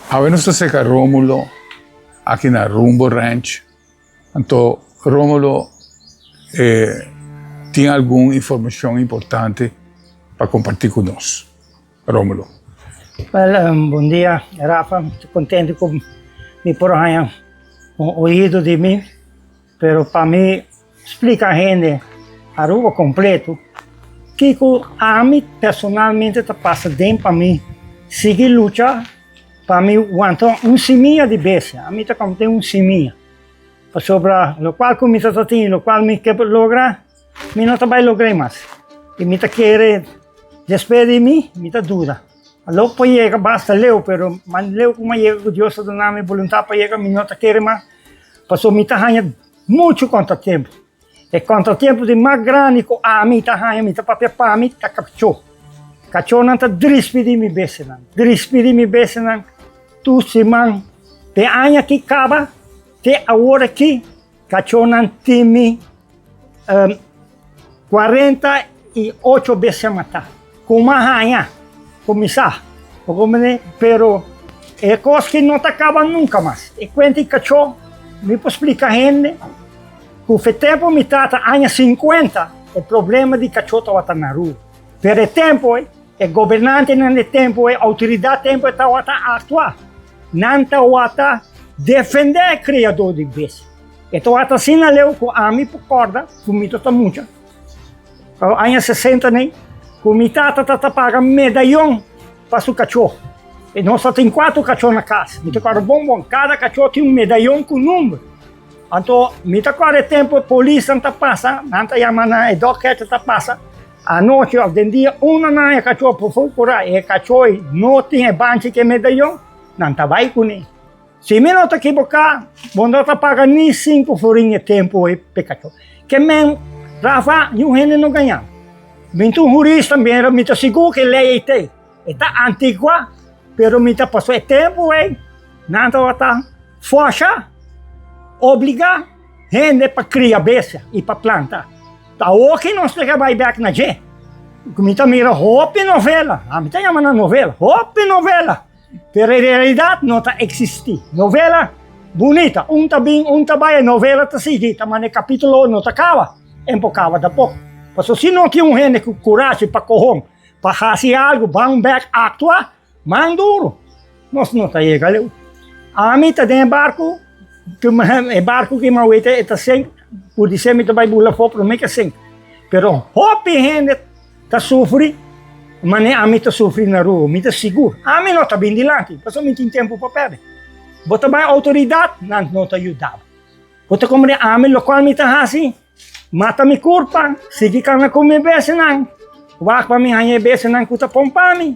Awe nos ta seka Romulo aki na Rumbo Ranch. Anto Romulo e tin algun informacion importante pa comparti cu nos. Romulo. Wel, bon dia Rafa, mi ta contento cu mi por haña un oido di mi, pero pa mi splica hende Aruba completo kico ami personalmente ta pasa den pa mi sigui lucha pa mi wanta un simia di bestia, ami ta como tin un simia, pasobra locual cu mi ta tin, locual mi ke logra, mi no ta bay logr'e mas y mi ta kere despues di mi, mi ta duda. Lo por yega basta leu, pero mas leu cu mi a yega cu Dios a duna mi boluntad pa yega, mi no ta kere mas, pasobra mi ta haña mucho contratiempo. E contratiempo di mas grandi cu ami ta haña, mi ta papia pa mi, ta cachó. Cachónan ta drispidi mi bestianan, drispidi mi bestianan tur siman. Te aña aki caba, te awor aki, cachónan tin mi 48 bestia matá. Cu mi a haña, cu mi sa, pero e cos ki no ta caba nunca mas. E cuenta di cachó, mi por splica hende cu fe tempo mi tata aña 50, e problema di cachó tabata na Aruba. Pero e tempo ei, e gobernantenan di tempo ei, autoridad tempo ei tabata actua. Nan tabata defende e criador di bestia. E tabata asina leu cu ami por corda cu mi ta mucha. Aña 60 nei, ku mi tata ta ta paga medayon pa su kachó. E nos ta tin kuatro kachó na kas. Mi ta kòrda bon bon, kada kachó tin un medayon ku number. Anto mi ta kòrda e tempu e polisnan ta pasa, nan ta yama nan e dog catcher ta pasa anochi òf den dia, unda nan haña kachó por for kura e kachó ei no tin e banchi ku e medayon, nan ta bai kuné. Si mi no ta ekiboká, bo no ta paga ni sinku florin e tempu ei p'e kachó. Ke men, Rafa, niun hende no gañá. Mi ta un hurista, pero mi ta sigur ku e lei ei t'ei. E ta antiguá, pero mi ta pasobra e tempu ei nan tabata fòrsha, obligá hende pa kria bestia i pa planta. Ta awoki nos ta ke bai bèk na dje. Mi ta mira hopi novela, ami ta yama nan novela, hopi novela. Pero e realidad no ta existi. Novela bunita, un ta bin, un ta bai, e novela ta sigui, ta manda e capitulo no ta caba, en por caba tampoco. Pasobra si no tin un hende cu curashi pa cohon, pa haci algo, ban bek, actua, man duro, nos no ta yega leu. Ami ta den e barco, e barco ki mi a weta e ta sink, pudi ser mi ta bai bula afo prome ke sink. Pero hopi hende Ta sufri mane ami ta sufri na rua, mi ta sigur ami no ta bin dilanti pasobra mi tin tempu pa perde. Bo ta bai outoridat, nan no ta yuda bo. Bo ta komprende ami lokual mi ta hasi, mata mi kurpa, sigui kana ku mi besinan, wak pa mi haña e besinan ku ta pompa mi,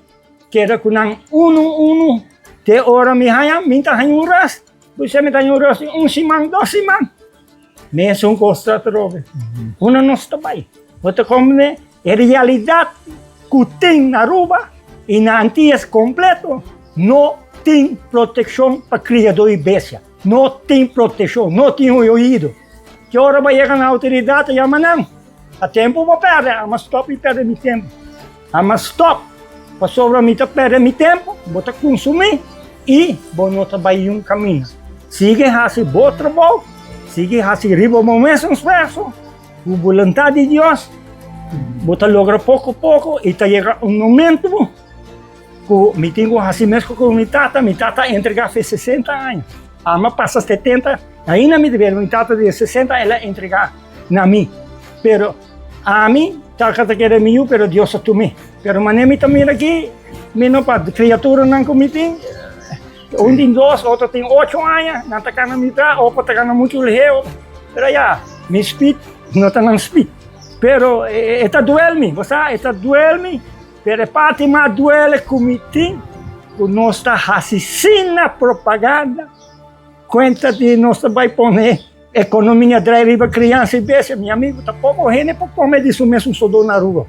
keda ku nan unu unu te ora mi haña, mi ta haña un rest, bo mi ta haña un rest di un siman, dos siman. Mesun kos ta atrobe. Unda nos ta bai? Bo ta komprende e realidat ku tin na Aruba i na Antillas kompleto no tin protekshon pa kriadó di bestia. No tin protekshon, no tin oido. Ki ora bo a yega na outoridat a yama nan? Ta tempu bo pèrdè, ama stòp di pèrdè mi tempu. Ama stòp, pasobra mi ta pèrdè mi tempu, bo ta kunsumí i bo no ta bai yun kaminda. Sigui hasi bo trabou, sigui hasi riba bo mes esfuerso, ku boluntat di Dios, bo ta logra poko poko i ta yega un momentu ku mi tin ku hasi mes ku mi tata, mi tata a entregá fe sesenta aña, ama pasa setenta, ainda mi ta bira mi tata di sesenta el a entregá na mi, pero ami tabata kere mi yu pero Dios a tum'é, pero manera mi ta mira aki mi no pa kriaturanan ku mi tin, un tin dos, otro tin ocho aña, nan ta kana mitá, otro ta kana muchu lihé, pero ya mi spit no ta nan spit, pero e ta duel mi, bo sa, e ta duel mi, pero e parti mas duele ku mi tin ku nos ta hasi sina propaganda, kuenta di nos ta bai pone. Economia drai riba crianza y bestia, mi amigo, ta poco hende por come di su mesun sodó na Aruba.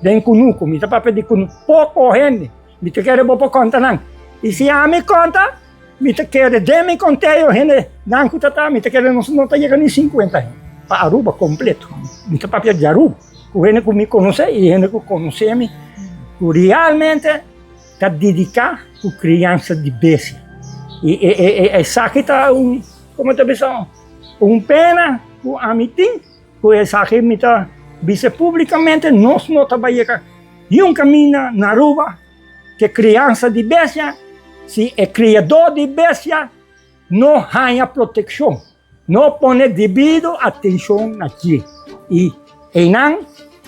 Den cunucu, mi ta papia di cunucu, poco hende. Mi ta kere bo por conta nan. Y si ami conta, mi ta kere den mi conteo hende nan cu ta ta, mi ta kere nos no ta yega ni cincuenta hende pa Aruba completo. Mi ta papia di Aruba, cu hende cu mi conoce y hende cu conoce mi, cu realmente ta dedica cu crianza di bestia. I e e e esaki ta un, komo ta bisa, un pena ku ami tin, ku esaki mi ta bisa públikamente, nos no ta bai yega niun kaminda na Aruba ku e kriansa di bestia si e kriadó di bestia no haña protekshon, no pone debido atenshon na dje. I einan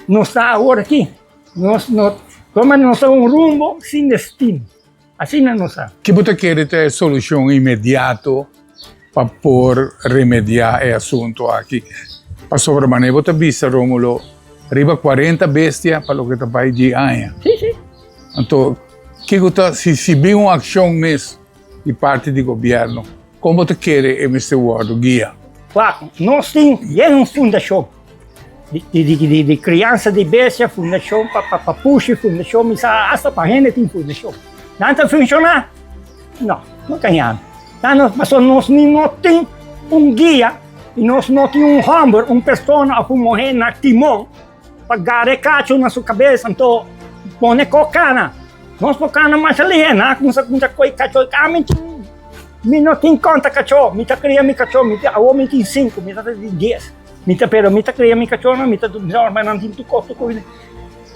nos ta awor aki, nos no, komo nos ta un rumbo sin destino. Asina nos sa. Ki bo ta kere ta e solucion inmediato pa por remedia e asunto aki? Pasobra manera bo ta bisa, Romulo, riba cuarenta bestia pa loke ta bai dje aña. Si, si. Anto, kiko ta, si, si bin un accion mes di parti di gobierno, con bo ta kere e mester wordo guia? Wak, nos tin yen un fundacion. Di kriansa di bestia, fundashon pa pa pushi, fundashon mi sa asta pa hende tin fundashon. Nan ta funshoná? No, no ta ñami. Nan no, pasobra nos ni no tin un guia i nos no tin un hòmber, un persona òf un muhé na timon pa gara e kachu na su kabes anto pone kò kana. Nos por kana masha lihé, nan a kuminsá kuminsá koi kachó, ami tin mi no tin konta kachó, mi ta kria mi kachó, mi tin awor mi tin sinku, mi ta tin dies. Mi ta pero mi ta kria mi kachornan, mi ta zorg nan tin tur kos tur kos.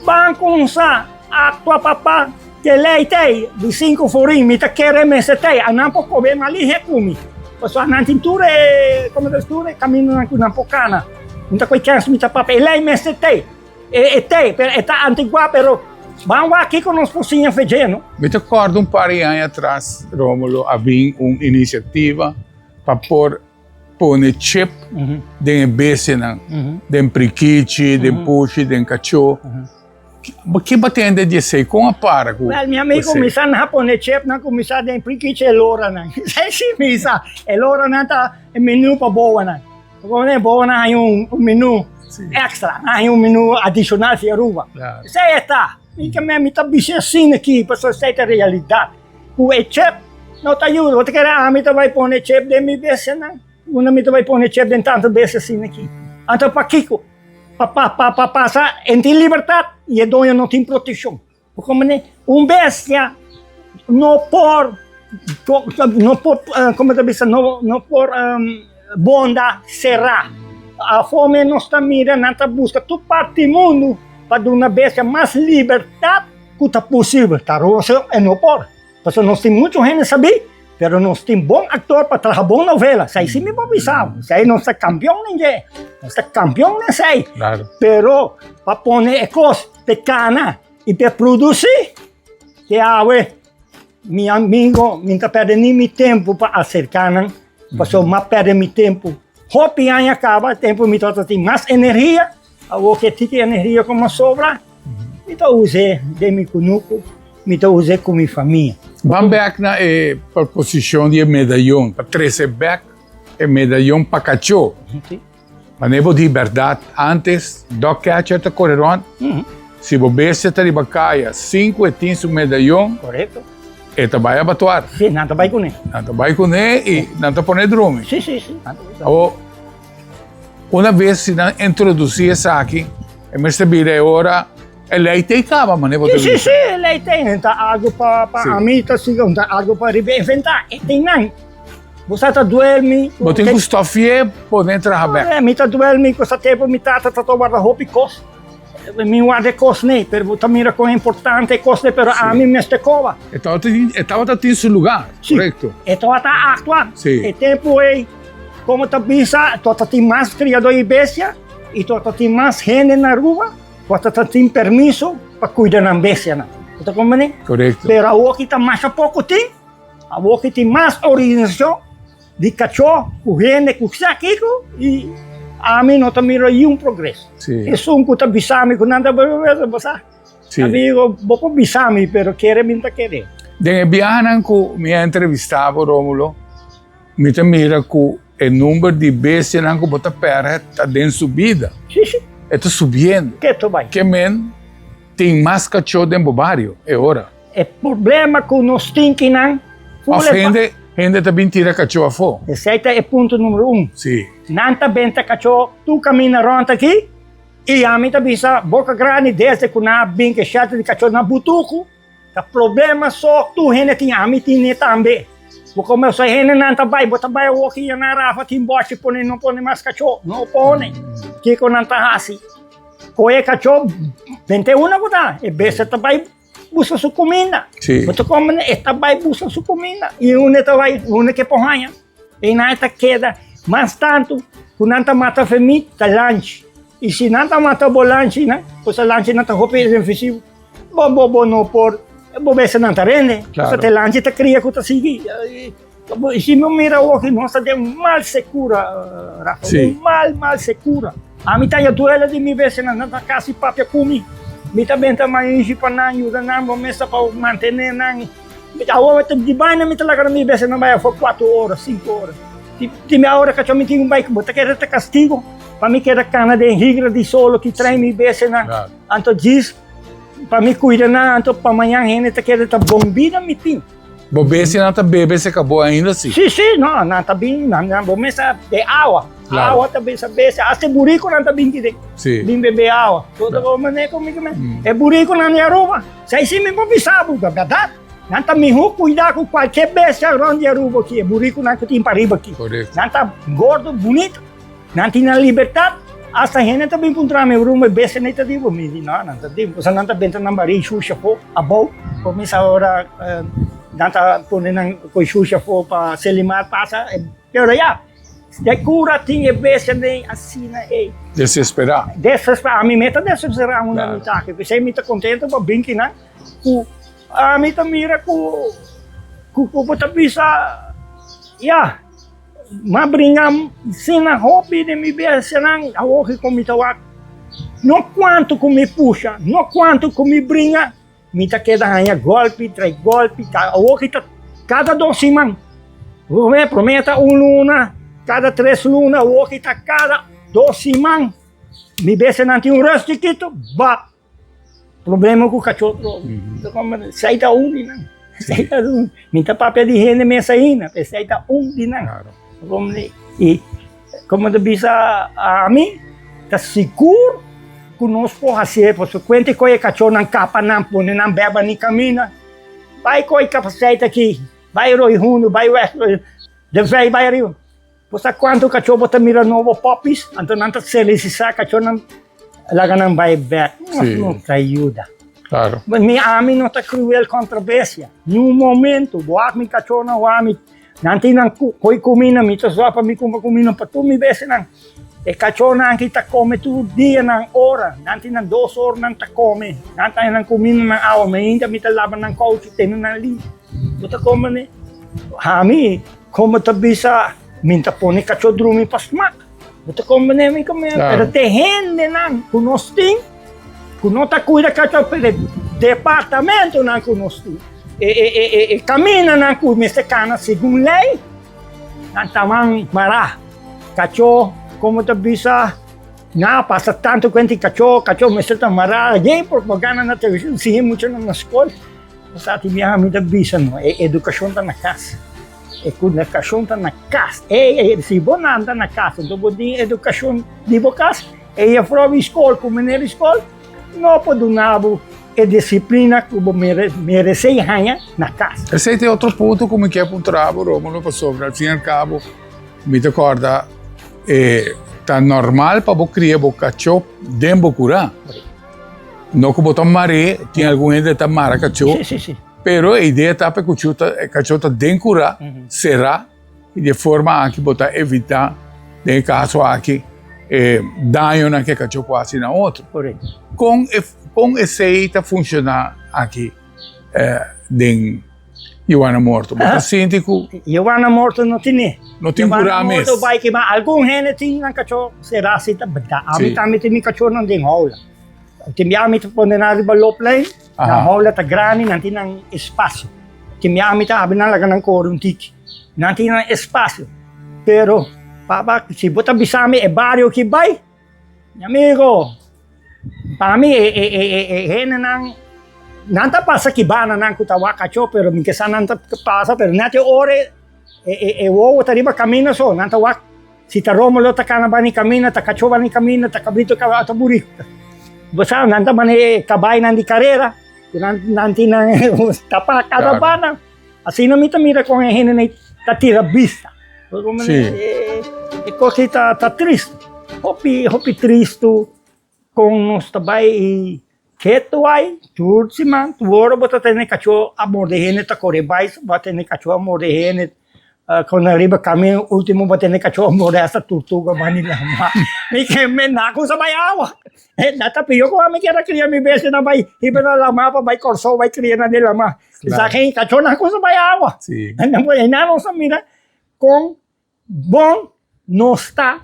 Ban kumsa aktua papa ke lei tei di sinku forin mi ta kere mester tei a nan por kobe mas lihe ku mi. Pasobra nan tin tur e komo ta tur e kamindonan ku nan por kana. Mi ta kohe chèns mi ta papia e lei mester tei. E tei pero e ta antiguá pero ban wak kiko nos por siña fe dje no. Mi ta kòrda un par di aña atras Romulo a bin un inisiativa pa por pone chip den e bestianan, den prikichi, den pushi, den kachó. Ke bo tende di esei? Kon a para ku Wel, mi amigo, esei? mi sa nan a pone chip, nan kuminsá den prikichi e loranan. Esei si mi sa. E loranan ta e menu pa boanan. Bo boanan haña un menu extra, nan haña un menu adishonal fi Aruba. Esei e ta. Mi ke men mi ta bisa asina aki pasobra esei ta realidat. Ku e chep no ta yuda. Bo ta kere ami ta bai pone chep den mi bestianan? Unda mi ta bai pone chep den tantu bestia asina aki? Anto pakiko? Pa pa pa pasa en tin libertat i e doño no tin protekshon. Bo komprende? Un bestia no por no por komo ta bisa no no por bonda será. Afó mes nos ta mira nan ta buska tur parti di mundu pa duna bestia mas libertat ku ta posibel. Ta rosa e no por, pasobra nos tin muchu hende sabí, pero nos tin bon aktor pa traha bon novela. Esei si mi por bisa bo, esei nos ta kampion den dje, nos ta kampion den esei. Pero pa pone e kos p'e kana i p'e produsí, te awe mi amigo mi ta pèrdè ni mi tempu pa aserká nan, pasobra mi a pèrdè mi tempu hopi aña kaba, tempu mi tabata tin mas energia, awor ke tiki energia ku mi a sobra. Mi ta us'é den mi kunuku, mi ta us'é ku mi famia. Ban bèk na e proposishon di e medayon, pa trese bèk e medayon pa kachó. Manera bo di bèrdat, ántes dog catcher ta kore rònt, si bo bestia ta riba kaya sin ku e tin su medayon, e ta bai abatuar. Sí, nan ta bai kuné. Nan ta bai kuné i nan ta pone drumi. Sí, sí, sí. Awor, Una bes si nan introduci esaki, e mester bira e ora e ley ta caba, manera bo ta bisa. Si, si, e ley ta ei, ta algo pa pa ami ta siga, ta algo pa riba inventa, e tin nan. Bo sa ta duermi. Bo tin cu stofie pone traha bek. Mi ta duermi cu sa tempo mi tata ta warda hopi cos. Mi warda e cos nei, pero bo ta mira con importante e cos nei, pero ami mester coba. E tabata tin su lugar, corecto. E tabata actua. E tempo ei. Como ta bisa, to ta tin mas criador di bestia y to ta tin mas hende na Aruba cu ta ta tin permiso pa cuida nan bestianan. Bo ta comprende? Correcto. Pero awoki ta masha poco tin, awoki tin mas organisacion di cachó cu hende cu sa kico y ami no ta mira niun progreso. Sí. Esun cu ta bisa mi cu nan ta bo sa? Sí. Amigo, bo por bisa mi, pero kere mi no ta kere. Den e biahanan cu mi a entrevista bo, Romulo, Mi ta mira ku e number di bestianan ku bo ta pèrdè ta den subida. E ta subiendo. Ke ta bai? Ke men tin mas kachó den bo bario e ora. E problema ku nos tin kinan. Òf hende, hende ta bin tira kachó afó. Esei ta e punto numero un. Si. Nan ta benta kachó tur kaminda rònt aki i ami ta bisa boka grandi desde ku nan a bin ku e shelter di kachó na Butuku. Ta problema so tur hende tin, ami tine tambe. Bo kome osei hendenan ta bai, bo ta bai awor ki nan Rafa tin bòshi pone, no pone mas kachó, no pone. Kiko nan ta hasi? Kohe kachó, bente una ku ta, e bestia ta bai buska su kuminda. Sí. Bo ta kome, e ta bai buska su kuminda i unda e ta bai, unda ke por haña. E nan ta keda mas tantu ku nan ta mata femit ta lanchi. I si nan ta mata bo lanchinan, pues e lanchinan ta hopi defensivo. Bo bo bo no por, bo bestianan ta rende. Claro. Pasobra e lanchi ta kria ku ta sigui. I si mi mira awoki nos ta den mal sekura, Rafa. Sí. Un mal, mal sekura. Ami ta haña duele di mi bestianan, nan ta kasi papia ku mi. Mi ta benta maishi pa nan, yuda nan, bo mester pa mantené nan. Awor di baina mi ta laga mi bestianan bai afó kuater ora, sinku ora. Ti mi ora kachó mi tin un bai, bo ta kere ta kastigo pa mi keda kana den higra di solo ki trae mi bestianan. Anto djis pa mi kuida nan, anto pa mañan hende ta kere ta bon bida mi tin. Bo bestianan ta bebe se kabó ainda si? Si, si, no, nan ta bin, nan, nan bo mes sa de awa. Claro. Awa ta bin sa bestia, hasta e burikonan ta bin kiden. Si. Bin bebe awa. Todo bo manera ku mi kume. E burikonan di Aruba, sa i si mi por bisa bo, ta bèrdat. Nan ta mihó kuida ku kualke bestia rònt di Aruba aki, e burikonan ku tin pariba aki. Korekto. Nan ta gordo, bunito. Nan tin nan libertat, asta hende ta bin puntra mi, Ruma, e bestia nei ta di bo? Mi di, No, nan ta di bo. Pasobra nan ta benta nan barí shusha afó, abou. Por misa ora nan ta pone nan koi shusha afó pa Selimar pasa. Pero ya, de kura tin e bestia nei asina ei. Desesperá. Desesperá. Ami mes ta desesperá unda mi ta aki. P'esei mi ta kontento pa bin kinan ku ami ta mira ku ku bo ta bisa, ya. M'a bringa sina hopi den mi bestianan, awor ki ku mi ta wak, no kuantu ku mi pusha, no kuantu ku mi bringa, mi ta keda haña gòlpi tras gòlpi, awor ki ta kada dos siman, promé promé ta un luna, kada tres luna, awor ki ta kada dos siman, mi bestianan tin un rèst chikitu, bap! Problema ku kachó trobe. Esei ta un di nan. Esei ta un. Mi ta papia di hende mes ainda, pero esei ta un di nan. I komo ta bisa ami, ta sigur ku nos por hasié, pasobra kuenta ku e kachónan kapa nan, pone nan beba ni kaminda. Bai ku e kapasiteit aki, bai roi hundu, bai wèst, de vei bai ariba. Bo sa kuantu kachó bo ta mira nobo puppies? Anto nan ta selisisá kachónan laga nan bai bèk. Nos no ta yuda. Claro. Mi ami no ta kruel kontra bestia. Niun momento. Bo wak mi kachónan wak mi. Nan tin nan koi kuminda, mi ta sòr pa mi kumpra kuminda pa tur mi bestianan. E kachónan aki ta kome tur dia nan ora. Nan tin nan dos ora nan ta kome. Nan ta haña nan kuminda nan awa. Mainta mi ta laba nan kouchi tene nan limpi. Bo ta kome ami. Como ta bisa, mi ta pone cacho drumi pa smak. Bo ta comprende mi come? Claro. Pero te hendenan cu nos tin, cu no ta cuida cacho, pero e departamentonan cu nos tin, e, e, e, e, e caminanan cu mester cana segun ley, nan ta man mará. Cacho, como ta bisa, nan a pasa tanto cuenta di cacho, cacho mester ta mará, djey propaganda na television, siña muchanan na scol. Sa tin biaha mi ta bisa no, e edukashon ta na kas. E edukashon ta na kas. E, e, si bo nan ta na kas, enton bo tin edukashon di bo kas, e jefrou di skol ku meneer di skol no por duna bo e disiplina ku bo meresé haña na kas. Esei ta e otro punto ku mi ke puntra bo, Romulo, pasobra al fin i al kabo mi ta kòrda e ta normal pa bo kria bo kachó den bo kurá. No ku bo ta mar'é, tin algun hende ta mara kachó. Sí, sí, sí. Pero e idea ta pa e kuchú ta, e kachó ta den kurá, será, i di e forma aki bo ta evitá, den e kaso aki, e dañonan ku e kachó por hasi na otro. Korekto. Kon e, kon esei ta funshoná aki den Juana Morto? Bo ta sinti ku. Juana Morto no tine. No tin kurá mes. Juana Morto bai kima. Algun hende tin nan kachó será si ta berdad. Ami tambe tin mi kachónan den houla. Tin bia mi ta pone nan riba looplijn, nan houla ta grandi, nan tin nan espasio. Tin bia mi ta habri nan laga nan kore un tiki. Nan tin nan espasio. Pero, papa, si bo ta bisa mi e bario ki bai, mi amigo, pa mi e e e e e hendenan, nan ta pasa ki banda nan ku ta wak kachó, pero mi ke sa nan ta pasa, pero nèt e ora e e e wowo ta riba kaminda so, nan ta wak. Si ta Rómulo ta kana bani kamina, ta kachó bani kamina, ta kabrito ta ta buriko. Bo sa, nan ta mane e kabainan di karera, ku nan nan tin nan tapá kada banda. Asina mi ta mira kon e hendenan ta tira bista. E kos ei ta tristu, hopi hopi tristu kon nos ta bai i ketu ai tur siman tur ora bo ta tene kachó a morde hende ta kore bai bo a tene kachó a morde hende kon nan riba kamin ultimo bo a tene kachó a morde hasta turtuga bani lama mi ke menda kusa bai awa. Na ta piyo ku ami kier a kria mi bestia nan bai hiba na lama pa bai Kòrsou bai kria nan den lama. Esaki kachónan kusa bai awa. Einan nos a mira kon bon nos ta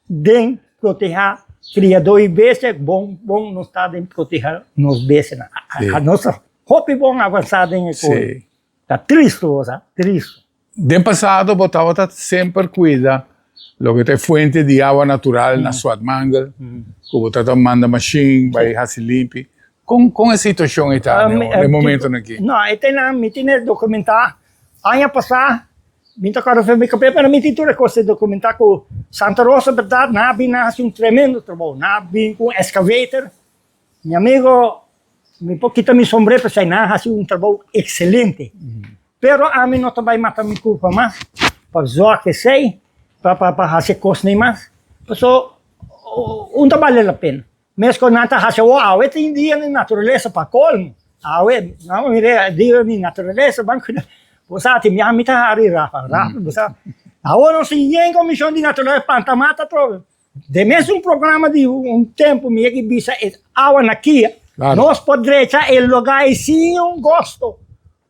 den protehá kriadó di bestia, bon bon nos ta den protehá nos bestianan. Nos ta hopi bon avansá den e kos. Ta tristu bo sa, tristu. Den pasado bo tabata semper cuida loke ta e fuente di awa natural na Swartmangel, cu bo tabata manda machine bay haci limpi. Con con e situacion ei ta den e momentonan aki? No, e te nan mi tin e documenta. Aña pasa mi ta acorda mi capia pero mi tin tur e cos e documenta cu Santa Rosa berdad nan a bin nan haci un tremendo trabou. Nan a bin cu un excavator. Mi amigo, mi por kita mi sombré p'esei, nan a hasi un trabou ekselente. Pero ami no ta bai mata mi kurpa mas pa zòrg esei, pa pa pa hasi e kosnan mas. Paso un ta bale la pena. Meskos nan ta hasi awor, awe tin dia di naturalesa pa kolmo. Awe, nan mira dia di naturalesa, ban kuida. Bo sa tin biaha mi ta hari Rafa, Rafa bo sa. Awor nos tin yen komishon di naturalesa planta mata atrobe. Den mesun programa di un tempu mi yega bisa e awa na kia, nos por drecha e lugar ei sin un gosto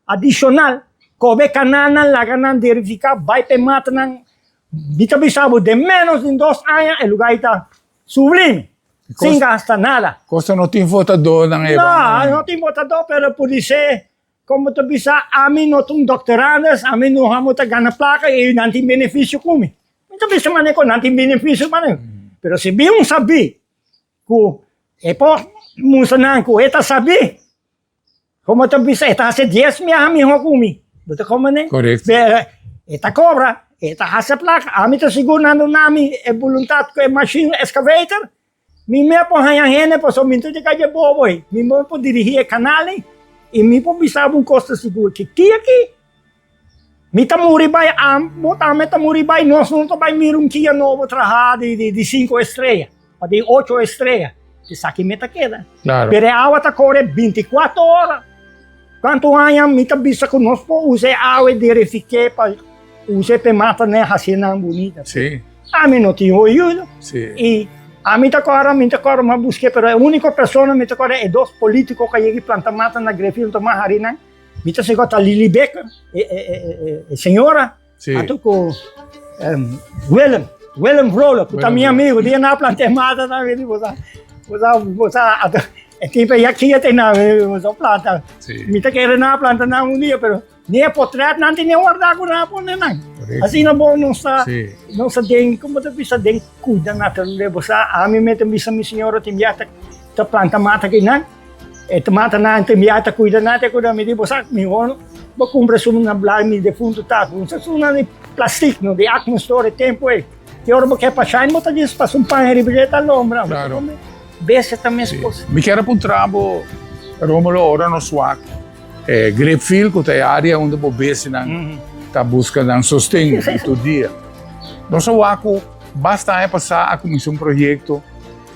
adishonal, kobe e kanalnan laga nan derifiká bai pa e matanan, mi ta bisa bo den ménos di dos aña e lugar ei ta sublime, sin gasta nada. Kosta no tin votadónan ei. No, no tin votadó pero pudi ser Como ta bisa ami no ta un doctorandes, ami no amo ta gana placa y nan tin beneficio cu mi. Mi ta bisa mane cu nan tin beneficio mane. Pero si bin un sabi cu e por mustra nan cu e ta sabi, como ta bisa e ta haci dies miaha miho cu mi. Bo ta comprende? Correcto. Pero e ta cobra, e ta haci placa. Ami ta sigur nan duna mi e boluntad cu e machine excavator. Mi me por haña hende pasobra mi ta di calle bobo ei. Mi me por dirigi e canal ei y mi por bisa bo un cos ta sigur ki ki aki mi ta muri bai am bo tambe ta muri bai nos no ta bai mira un kia nobo traha di di di cinco estrella o di ocho estrella esaki me ta keda. Claro. Pero e awa ta core binticuatro ora. Cuanto aña mi ta bisa cu nos por usa e awa e derifique pa usa p'e mata nan haci nan bunita. Sí. Ami no tin oyudo. Sí. Y ami ta cora, mi ta cora, mi a busque, pero e unico persona mi ta cora e dos politico cu a yega y planta mata na Grefil tuma hari nan, mi ta sigur ta Lili Becker, e, e, e, e señora, Sí. anto cu Willem, Willem Vrolijk, cu ta mi amigo, dia nan a planta e mata tambe, di bo sa, bo sa, bo sa, anto e tipo ya kia te nan, bo sa planta. Sí. Mi ta kere nan a planta nan un dia, pero Ni e potretnan tin e wardá ku nan a pone nan. Korekto. Asina bo nos ta, Sí. nos ta den, komo ta bisa, den kuida naturalesa. Bo sa, ami mi ta bisa mi señora tin bia ta, ta planta mata akinan, e ta matanan tin bia ta kuida nan, ta kuida. Mi di, bo sa, mihor bo kumpra esun na blai mi defuntu tata. Bo sa esunnan di plastik no, di Acme Store e tempu ei. Ki ora bo ke pa shine bo ta djis pasa un paña riba dje ta lombra. Klaro. Bestia ta meskos. Mi kier a puntra bo, Romulo, ora nos wak E Grapefield ku ta e área unda bo bestianan ta buska nan sosten di tur dia. Nos a wak ku basta aña pasá a kuminsá un proyekto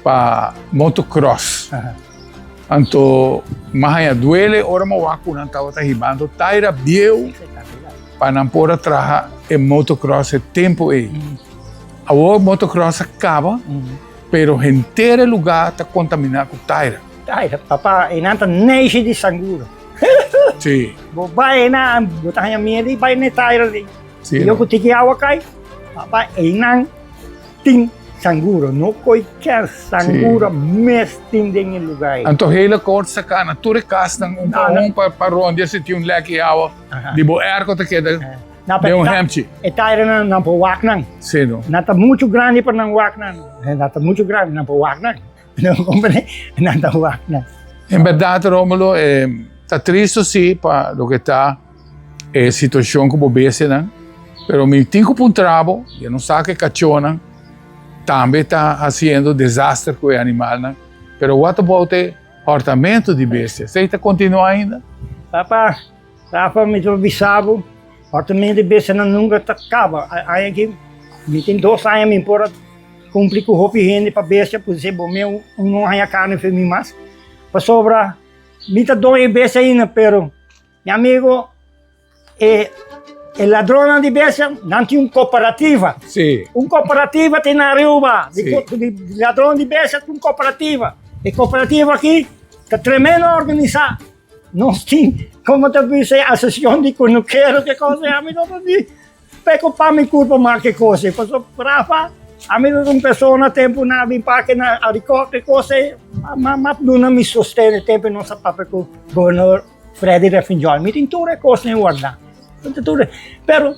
pa motocross. Anto mi a haña duele ora mi a wak ku nan tabata hibando taira bieu pa nan por a traha e motocross e tempu ei. Awor motocross a kaba, pero henter e lugá ta kontaminá ku taira. Ay, papa, einan ta neishi di sanguro. Sí. Bo bai einan, bo ta haña miedu i bai n'e taira di. Sí, Yo ku tiki awa kai, papa, einan tin sanguro. No koiker sanguro mes tin den e lugar ei. Anto hele kort sa kana tur e kasnan un pa un pa pa rondia si tin un lèk i awa di bo airco ta keda den un hèmchi. E tairanan nan por wak nan. Sí, no. Nan ta muchu grandi pa nan wak nan. Nan ta muchu grandi, nan por wak nan. No comprende? Nan ta wak nan. En berdad, Romulo, eh, ta tristo sí pa loke ta e situacion cu bo bestianan, pero mi tin cu puntra bo, ya no sa cu e cachonan tambe ta haciendo desaster cu e animalnan, pero what about e hortamento di bestia? Esey ta continua ainda? Papa. Rafa, mi ta bisa bo, Apartamento di bestianan nunca ta caba. Aña aki mi tin dos aña mi por a cumpli cu hopi hende pa bestia, por esey bo meu no haña carne fe mi mas. Pasobra mi ta doño e bestia ainda, pero mi amigo e e ladronnan di bestia nan tin un cooperativa. Sí. Un cooperativa tin na Aruba. Di, Sí. di ladron di bestia tin un cooperativa. E cooperativa aki ta tremendo organisa. Nos tin, como ta bisa, e asociacion di kunukero ke cosa, e ami no ta di preocupa mi curpa mas ke cosa. Pasobra Rafa, ami ta un persona tempo na bin pake na Aricó ke cosa, ma ma duna mi sosten e tempo nos a papia cu gobernador Freddy Refunjol. Mi tin tur e cosnan guarda. Tur, pero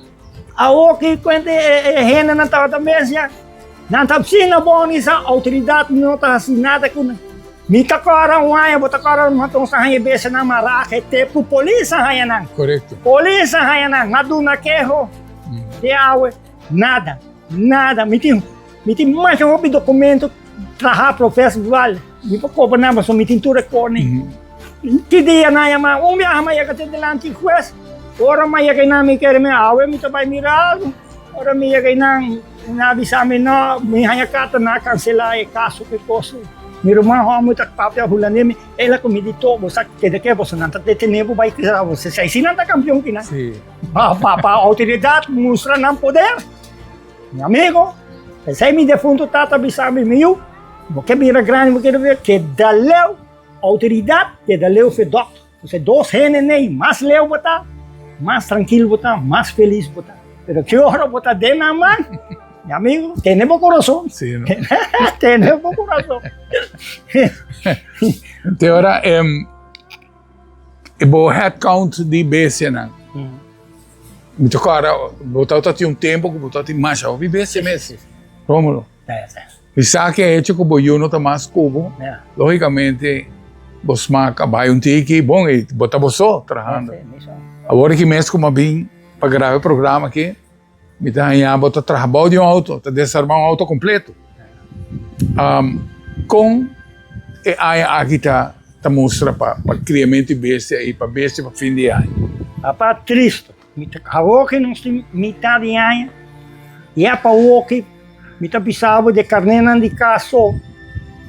awor ki cuenta e hendenan tabata mes ya. Nan ta asina bon i sa outoridat no ta hasi nada ku nan. Mi ta kòrda un aña, bo ta kòrda un nos a haña besenan mará te ku polis a haña nan. Korekto. Polis a haña nan, a duna keho te awe, nada, nada. Mi tin, mi tin masha hopi dokumento traha profes dual. Mi por kopa nan pasobra mi tin tur e kòrne. Ki dia nan a yama? Un biaha mi a yega te dilanti hues. Ora mi a yega einan mi kere mi awe mi ta bai mira algu. Ora mi yega einan nan a bisa mi no, mi haña karta nan a kanselá e kaso ku e kos. Mi ruman hòmber ta papia hulandes mi el a ku mi di to bo sa keda ke boso nan ta detené bo bai kisa bo si si nan ta kampion kinan. Pa pa outoridat mustra nan poder. Mi amigo, esei mi defunto tata a bisa mi, mi yu, bo ke bira grandi bo ke bira keda leu. Outoridat keda leu fe dòkter. Kusé dos hende nei, mas leu bo ta, mas trankil bo ta, mas felis bo ta. Pero ki ora bo ta den nan man, mi amigu, tene bo kurason. Sí, no? Tene bo kurason. Te ora em, e bo head count di bestianan. Mi ta kòrda, bo tabata tin un tempu ku bo tabata tin masha hopi bestia mes. Rómulo. Bisa ki e hecho ku bo yu no ta mas ku bo, logicamente bo smak a bai un tiki, bon e bo ta bo so trahando. Awor aki mes ku mi a bin pa graba e programa aki, mi ta haña bo ta traha bou di un auto, ta desarma un auto completo. Kon e aña aki ta ta mustra pa pa kriamentu di bestia i pa bestia pa fin di aña? Papa tristo. Mi ta awoki nos tin mitad di aña y apa awoki mi ta bisa bo de carnenan di cas so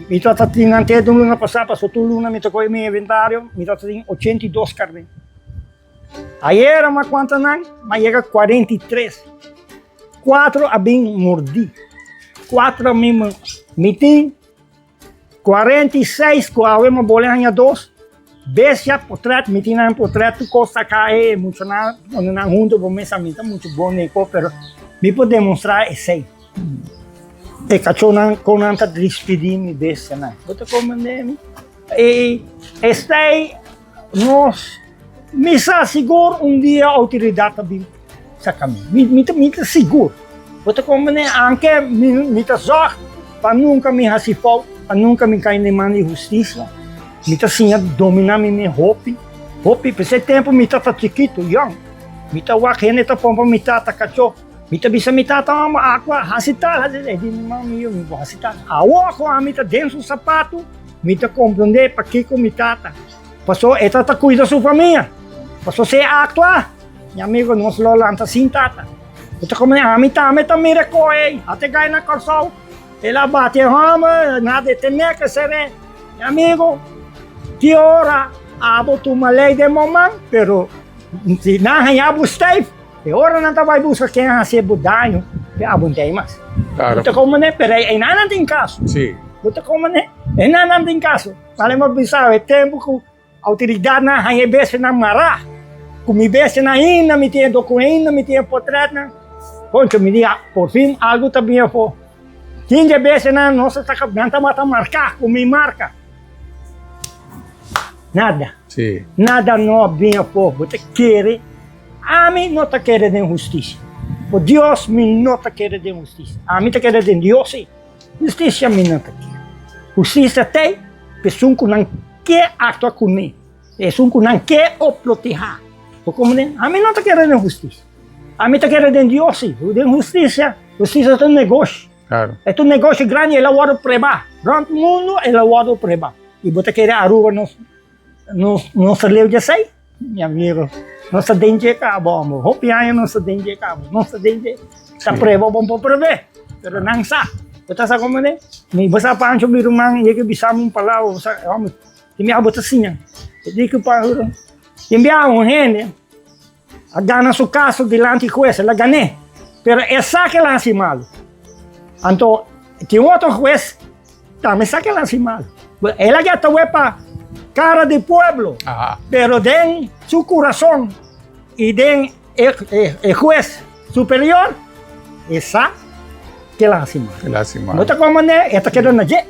mi ta ta tin antes di un luna pasa paso tur luna mi ta coge mi inventario mi ta ta tin 82 carne ayer a cuanta nan a yega 43 cuatro a bin mordi cuatro a bin mi tin 46 ku awe mi bole haña dos bestia potret mi tin nan potret tur kos ta kai e muchanan unda nan huntu bo mesa mi ta muchu bon den kos pero mi por demonstra esei e kachónan kon nan ta dispidi mi bestianan bo ta komprende mi e esei nos mi sa sigur un dia outoridat ta bin saka mi. Mi, mi, ta, mi ta sigur. Bo ta komprende? Anke mi, mi ta zòg pa nunka mi hasi fout, pa nunka mi kai den man di hustisia. Mi ta siña dominá mi mes hopi, hopi. P'esei tempu mi tata chikitu, yòn. Mi ta wak hende ta pompa mi tata kachó. Mi ta bisa mi tata, Amo, akua, hasi tal, hasi tal. E di mi, Mami, yu, mi por hasi tal. Awor ku ami ta den su sapatu, mi ta komprendé pakiko mi tata. Paso e ta ta kuida su famia. Paso si e aktua, Mi amigo nos lo lanta sin tata. Bo ta come ami tambe ta mira ko ey. Ate gai na Kòrsou. El a bati e hòmber, nan a detené ke ser'é. Mi amigo, ki ora abo tuma lei den bo man, pero si nan haña bo stijf, e ora nan ta bai buska ken a hasi bo daño, pe abo no ta ey mas. Claro. Bo ta komprendé? Pero eynan nan tin kaso. Sí. Bo ta komprendé? Eynan nan tin kaso. Bale mi a bisa e tempu ku Autoridadnan haña e bestianan mará. Ku mi bestianan ainda mi tin e dokumentonan, mi tin e potretnan. Koncho, mi di, por fin algu ta bin afó. Tin di e bestianan nos a saka, nan tabata marká ku mi marka. Nada. Sí. Nada no a bin afó. Bo ta kere? Ami no ta kere den hustisia. Por Dios mi no ta kere den hustisia. Ami ta kere den Dios sí. Hustisia mi no ta kere. Hustisia t'ei pa esun ku nan Ke aktua ku mi? Esun ku nan ke o protehá. Bo komprendé? Ami no ta kere den hustisia. Ami ta kere den Dios si. Den hustisia, hustisia ta un negoshi. Claro. E ta un negoshi grandi, el a wòrdu prebá. Rònt mundu el a wòrdu prebá. I bo ta kere Aruba nos nos nos ta leu di esei? Mi amigo. Nos ta den dje kaba, homber. Hopi aña nos ta den dje kaba. Nos ta den dje. Ta prueba bon por pruebe, pero nan sa. Bo ta sa como ne? Mi bo sa Pancho mi ruman yega bisa mi un palabra, bo sa, homber, tin biaha bo ta siña. E di ku Pancho, tin biaha un hende a gana su kaso dilanti hues, el a gané, pero e sa ke el a hasi malu. Anto tin otro hues tambe sa ke el a hasi malu. El a geta web pa kara di pueblo, pero den su kurason i den e hues superior e sa ke el a hasi malu. El a hasi malu. No ta komo ne, e ta keda na dje.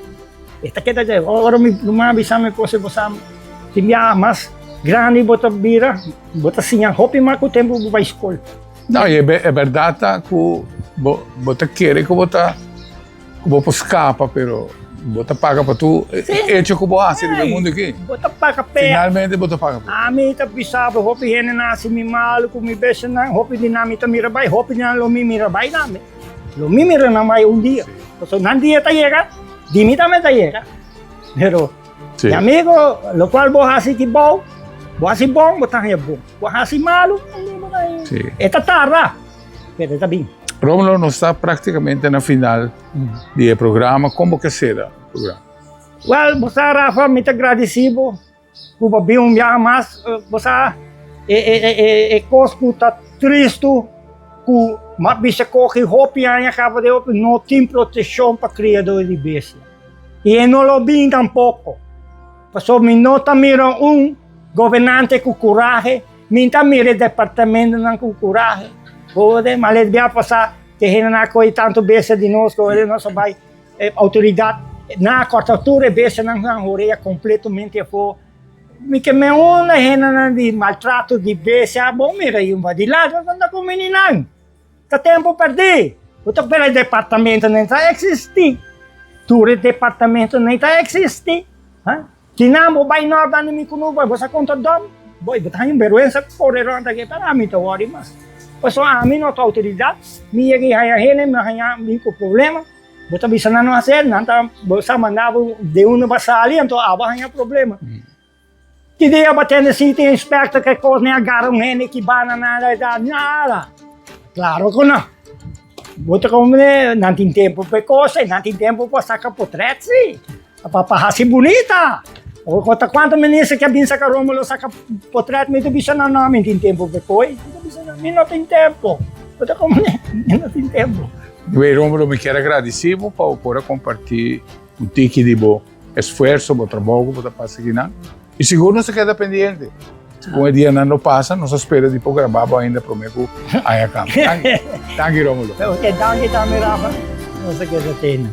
E ta keda dje. Ora mi mama bisa mi kos, bo sa tin biaha mas grandi bo ta bira, bo ta siña hopi mas ku tempu bo bai skol. No, i e bèrdat ta ku bo bo ta kere ku bo ta ku bo por skapa, pero bo ta paga pa tur echo ku bo hasi riba e mundu aki. Bo ta paga p'e. Finalmente bo ta paga p'e. Ami ta bisa bo hopi hende nan hasi mi malu ku mi bestianan, hopi di nan mi ta mira bai, hopi di nan lo mi mira bai tambe. Lo mi mira nan bai un dia. Pasobra nan dia ta yega, di mi tambe ta yega. Pero, mi amigo, lokual bo hasi ki bou, bo hasi bon, bo ta haña bon. Bo hasi malu, e ta tarda, pero e ta bin. Romulo, nos ta praktikamente na final di e programa. Kon bo ke sera e programa? Wèl, bo sa Rafa, mi ta gradisí bo ku bo bin un biaha mas. Bo sa e kos ku ta tristu ku m'a bisa kohe hopi aña kaba den hopi no tin protekshon pa kriadó di bestia. I e no lo bin tampoko. Pasobra mi no ta mira un gobernante ku kurahe, mi ta mira e departamentonan ku kurahe. Bo worde ma les bia pasá ke hendenan a kohe tantu bestia di nos, ku nos a bai e outoridat nan a kòrta tur e bestianan nan horea kompletamente afó. Mi ke men unda hendenan di maltrato di bestia, bo mira yumba di lado, nan ta kumini nan. Ta tempu perdí. Bo ta pera e departamentonan ta eksistí. Tur e departamentonan ta eksistí. Ha? Kinan bo bai nòrt banda mi ku no bai, bo sa konta dòm? Boy, bo ta haña un bèrgwensa kore rònt aki, pero ami ta wòri mas. Pasobra ami no ta outoridat, mi yega i haña hende, mi haña mi ku problema, bo ta bisa nan no hasi, nan ta, bo sa manda bo de unda bo a sali, anto abo a haña problema. Ki dia bo tende si tin inspector ke kos ni a gara un hende ki bana nada e ta nada. Klaro ku no. Bo ta komprende nan tin tempu pa e kos ei, nan tin tempu pa saka potret si, pa pa hasi bunita. Bo konta kuantu minister ke a bin saka Romulo saka potret mi ta bisa nan no mi tin tempu pa e kos ei. Mi ta bisa nan mi no tin tempu. Bo ta komprende mi no tin tempu. Anyway Romulo mi kier a gradisi bo pa bo por a komparti un tiki di bo. Esfuerso, bo trabou ku bo ta pasa akinan. I sigur nos ta keda pendiente. Segun e dianan lo pasa, nos a spera di por graba bo ainda promé ku aña kamba. Danki, danki Romulo. Ok, danki tambe Rafa. Nos ta keda tene.